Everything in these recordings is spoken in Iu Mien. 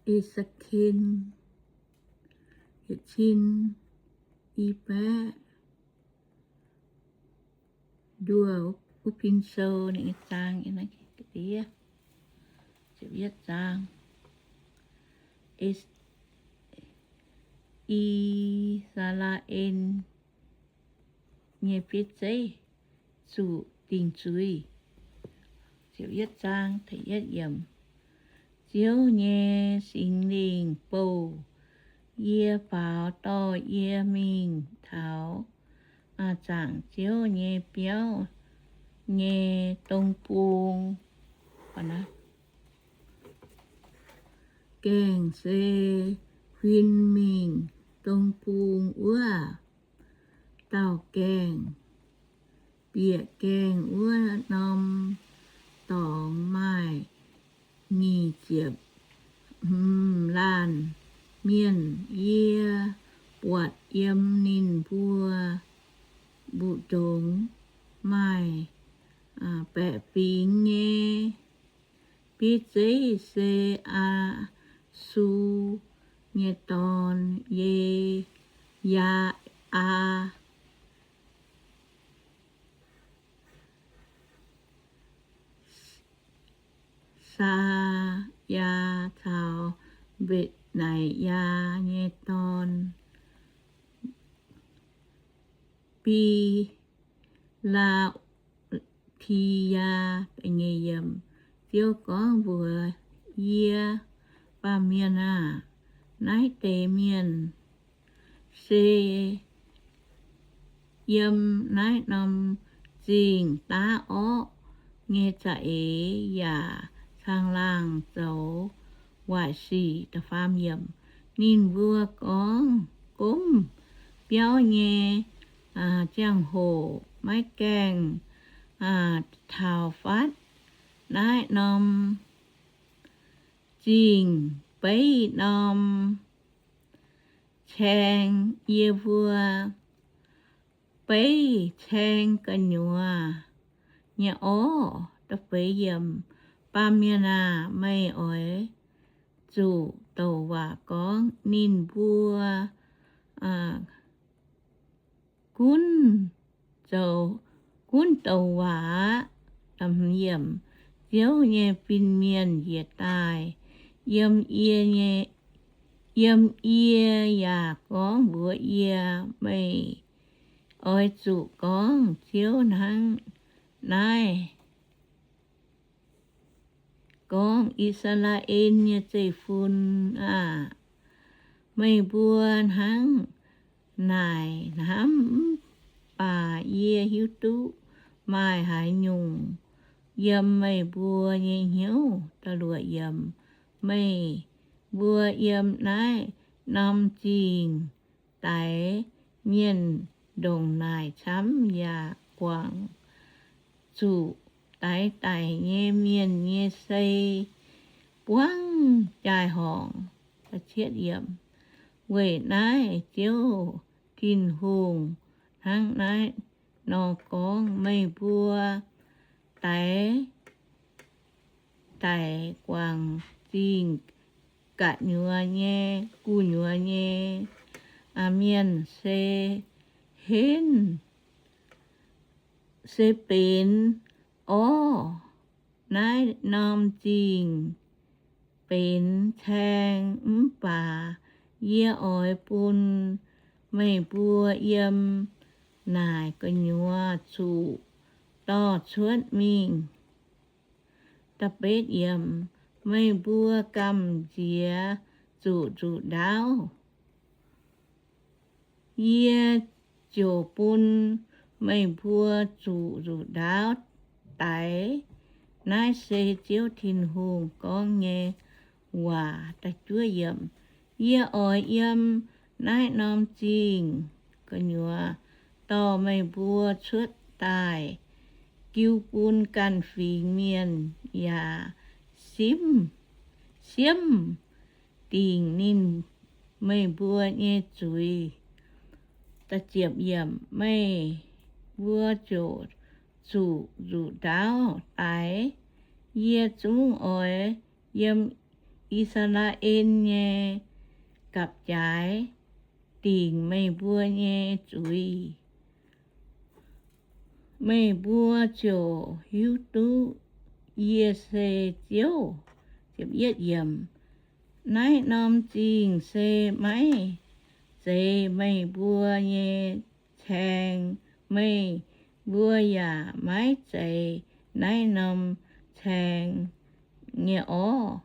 E^se^ken yietc cin i baeqv nduoh wuov pin sou ninh nyei zaang, ziepc yietv zaang. I^saa^laa^en nyei bieiv zeiv zuqc dingc zuiz. Ziouv nyei Singx Lingh bouh yie faaux dorh yie mingh taux zaangc Ziouv nyei biauv nyei dong bung. Gaengh se huin mingh dong bung wuov dauh gaengh. Bieqc gaengh wuov norm dorngx maaih nyic ziepc hmz laanh mienh. Yie buatc yiem ninh mbuo mbu'ndongx maaih baeqc fingx nyei bieiv zeiv se Asu nyei dorn, Ye^yaa, Saayaa caux Mbe^naa^yaa nyei dorn, Bii^laa^ti^yaa. Ziouv gorngv mbuox yie, Baamh mienh aah! Naaiv deix mienh se yiem naaiv norm zingh daav orqv nyei za'eix yaac caangh laangh zoux waaic sic. Ninh mbuo gorngv, Gomv biauv nyei ziangh hoc maiv gaengh taux fatv naaiv norm zingh beiv norm caeng. Yie mbuo beiv caeng gu'nyuoz nyei orv. Baamh mienh aah! Meih oix zuqc douc waac gorngv. Ninh mbuo gunv, gunv douc waac aqv. Ziouv nyei fin-mienh njiec daaih yiem yie, yiem yie yaac gorngv mbuox yie, Meih oix zuqc gorngv, Ziouv hnangv naaiv gorngv, I^saa^laa^en nyei zeiv-fun aah! Meih mbuo hnangv naaic hnamv, mv baac yie hiuv duqv maaih haaix nyungc yiem meih mbuo nyei hnyouv. Meih mbuo yiem naaiv norm zingh daix mienh ndongc naaic camv yaac guangc zuqc daix daic nyei mienh nyei sei buangv jaai-horngc. Weic naaiv Ziouv Tin-Hungh hnangv naaiv nor gorngv, Meih mbuo daix daic guangc zingh gu'nyuoz nyei, gu'nyuoz nyei mienh se henv, se benx orv. Naaiv norm zingh benx caeng, mv baac yie oix bun meih mbuo yiem naaic gu'nyuoz zuqc dorh cuotv mingh. Meih mbuo gamh nziex zuqc nzuqc ndaauv, yie ziouc bun meih mbuo zuqc nzuqc ndaauv daix. Naaiv se Ziouv Tin-Hungh gorngv nyei waac. Yie oix yiem naaiv norm zingh gu'nyuoz dorh meih mbuo cuotv daaih, jiu bun ganh fingx mienh yaac simv, siemv dingc ninh, meih mbuo nyei zuiz. Meih mbuo ziouc zuqc nzuqc ndaauv daix. Yie zungv oix yiem I^saa^laa^en nyei gapv-jaaix dingc meih mbuo nyei zuiz. Meih mbuo ziouc hiuv duqv yie se Ziouv. Naaiv norm zingh se maiv zeiz meih mbuo nyei caeng, meih mbuo yaac maiv zeiz naaiv norm caeng nyei orv.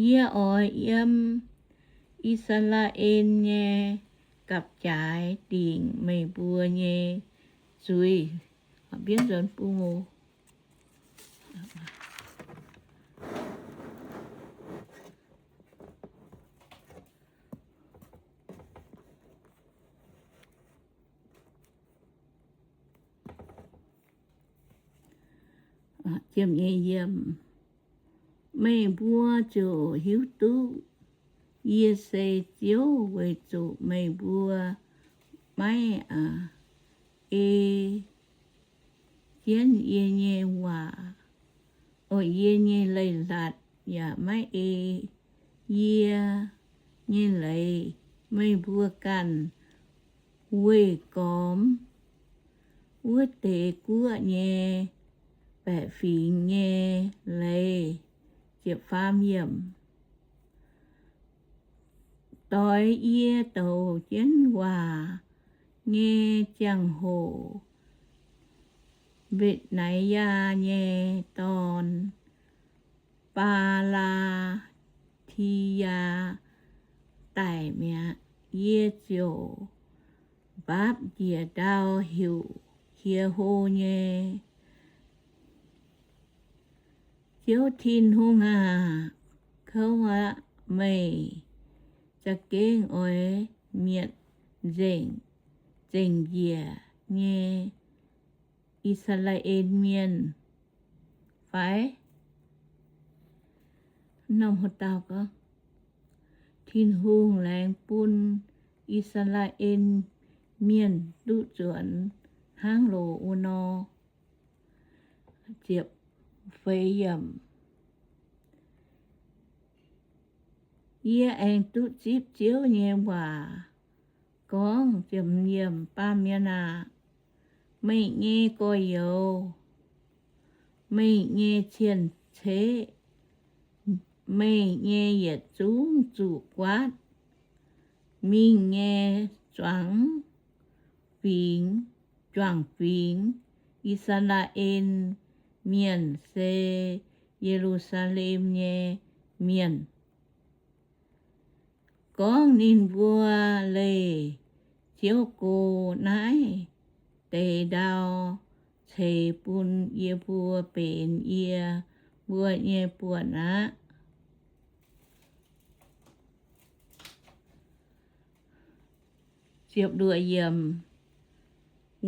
Yie oix yiem I^saa^laa^en nyei gapv-jaaix dingc meih mbuo nyei zuiz. Meih mbuo ziouc hiuv duqv yie se Ziouv, weic zuqc meih mbuo maiv ei jienv yie nyei waac, o, yie nyei leiz-latc, yaac maiv ei yie nyei leiz. Meih mbuo ganh weih gormx wuov deix guoqv nyei baeqc fingx nyei leiz. Doix yie douc jienv waac nyei ziangh hoc, Mbe^naa^yaa nyei dorn, Baa^laa^ti^yaa, daic mi'aqv. Yie ziouc nqaapv njiec ndau heuc qiex hlo nyei, Ziouv Tin-Hungh aah! Kouv aqv. Meih za'gengh oix mietc nzengc zengc njiec nyei I^saa^laa^en Mienh fai? Tin-Hungh laengz bun I^saa^laa^en Mienh duqv nzuonx hnangv loz wuov nor. Yie aengx duqv zipv Ziouv nyei waac gorngv, Baamh mienh aah! Meih nyei gorx-youz, meih nyei cien-ceqv, meih nyei yietc zungv zuqc guaatv mingh nyei zuangx fingx, juangc fingx, I^saa^laa^en Mienh, se Ye^lu^saa^lem nyei mienh, gorngv ninh mbuo leih Ziouv go naaiv deix ndau ceix bun yie mbuo benx yie mbuo nyei buonc aqv.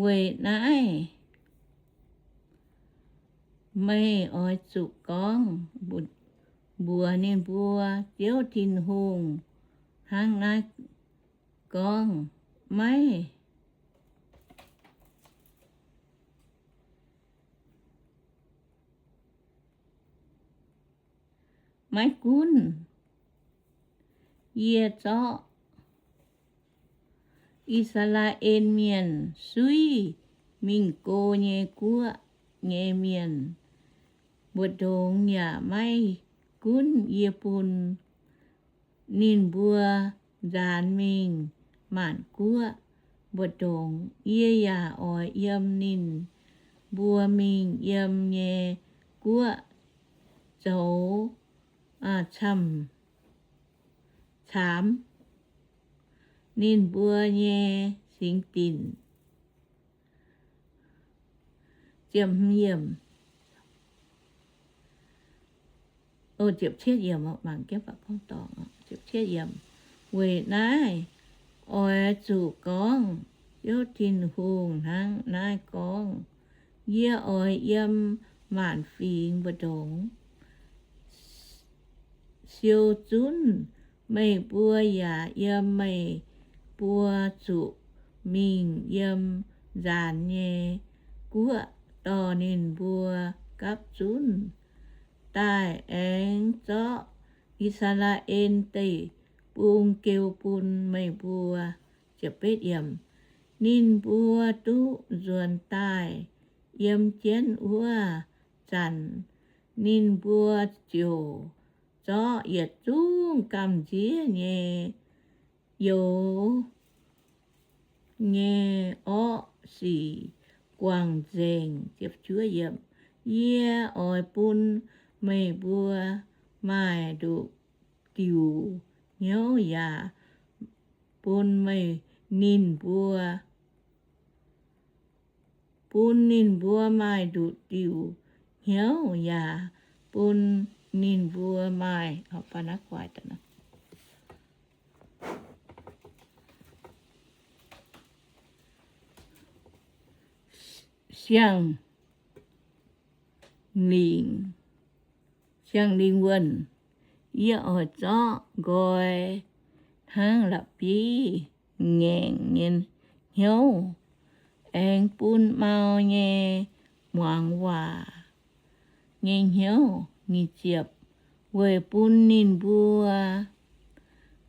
Weic naaiv meih oix zuqc gorngv mbuox ninh mbuo, Ziouv Tin-Hungh hnangv naaiv gorngv, Maiv Maiv gunv yie zorqv I^saa^laa^en Mienh suiv mingh go nyei guoqv nyei mienh mbu'ndongx, yaac maiv gunv yie bun ninh mbuo nzaanx mingh maanc guoqv mbu'ndongx, yie yaac oix yiem ninh mbuo mingh yiem nyei guoqv zoux camv-caamx ninh mbuo nyei singx dinc. Weic naaiv oix zuqc gorngv, Ziouv Tin-Hungh hnangv naaiv gorngv, Yie oix yiem maanc fingx mbu'ndongx siou zunv meih mbuo, yaac yiem meih mbuo zuqc mingh yiem nzaanx nyei guoqv dorh ninh mbuo gapv zunv daaih, aengx zorqv I^saa^laa^en Deic-Bung geu bun meih mbuo. Ninh mbuo duqv nzuonx daaih yiem jienv wuov zanc, ninh mbuo ziouc zorqv yietc zungv gamh nziev nyei youz nyei orqv sic guangc nzengc. Yie oix bun meih mbuo maaih nduqc diuc hnyouv yaac bun meih, ninh mbuo, bun ninh mbuo maaih nduqc diuc hnyouv yaac bun ninh mbuo maaih siang-lingh, siang-lingh wuonh. Yie oix zorqv nqoi hnangv la'bieiv ngaengc nyei hnyouv, aengx bun mau nyei muangx waac nyei hnyouv. Weic bun ninh mbuo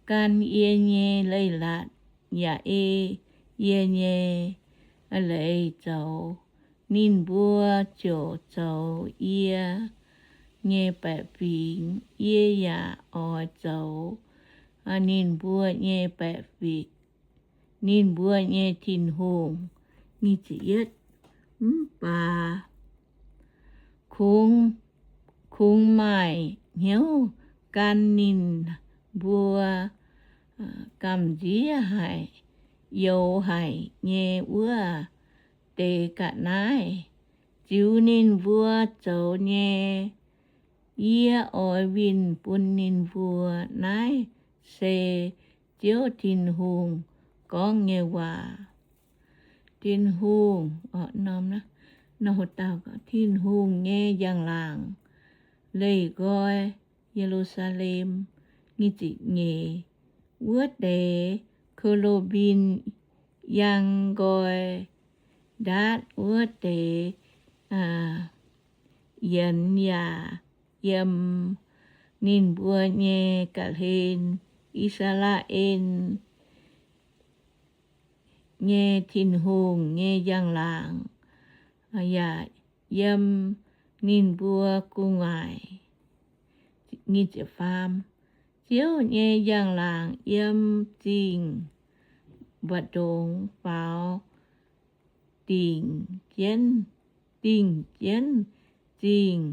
gan yie nyei leiz-latc yaac ei yie nyei leiz zoux, ninh mbuo ziouc zoux yie nyei baeqc fingx. Yie yaac oix zoux ninh mbuo nyei baeqc fingx, ninh mbuo nyei Tin-Hungh. Mv baac kungx, kungx maaih hnyouv gan ninh mbuo gamh nziev haic, youz haic nyei wuov deix ga'naaiv, ziux ninh mbuo zoux nyei. Yie oix winh bun ninh mbuo. Naaiv se Ziouv Tin-Hungh gorngv nyei waac. Tin-Hungh, Tin-Hungh nyei njang-laangc leih nqoi Ye^lu^saa^lem. Nyic ziepc nyeic, wuov deix ke^lu^mbim yangh nqoi ndaatv wuov deix yienx yaac yiem ninh mbuo nyei ga'hlen. I^saa^laa^en nyei Tin-Hungh nyei njang-laangc yaac yiem ninh mbuo gu'nguaaic. Ziouv nyei njang-laangc yiem zingh mbu'ndongx faaux dingc jienv, dingc jienv zingh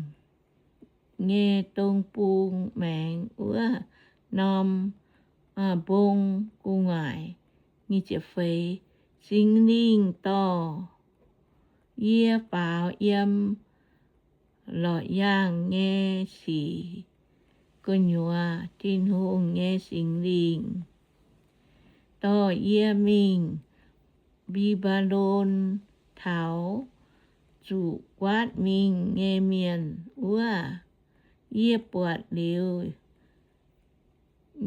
nyei dong bung maengx wuov norm mbong gu'nguaaic. Singx Lingh dorh yie faaux yiem lorqc yaangh nyei sic gu'nyuoz. Tin-Hungh nyei Singx Lingh dorh yie mingh Mbi^mba^lon taux zuqc guaatv mingh nyei mienh wuov. Yie buatc liuz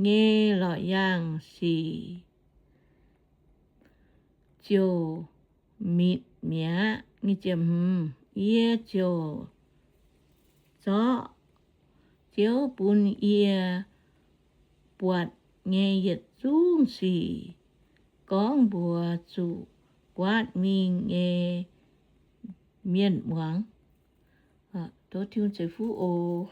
nyei lorqc yaangh sic ziouc mitc mi'aqv. Yie ziouc zorqv Ziouv bun yie buatc nyei yietc zungv sic gorngv mbuox zuqc guaatv mingh nyei mienh muangx. Tov Tin-Hungh ceix fuqv oc.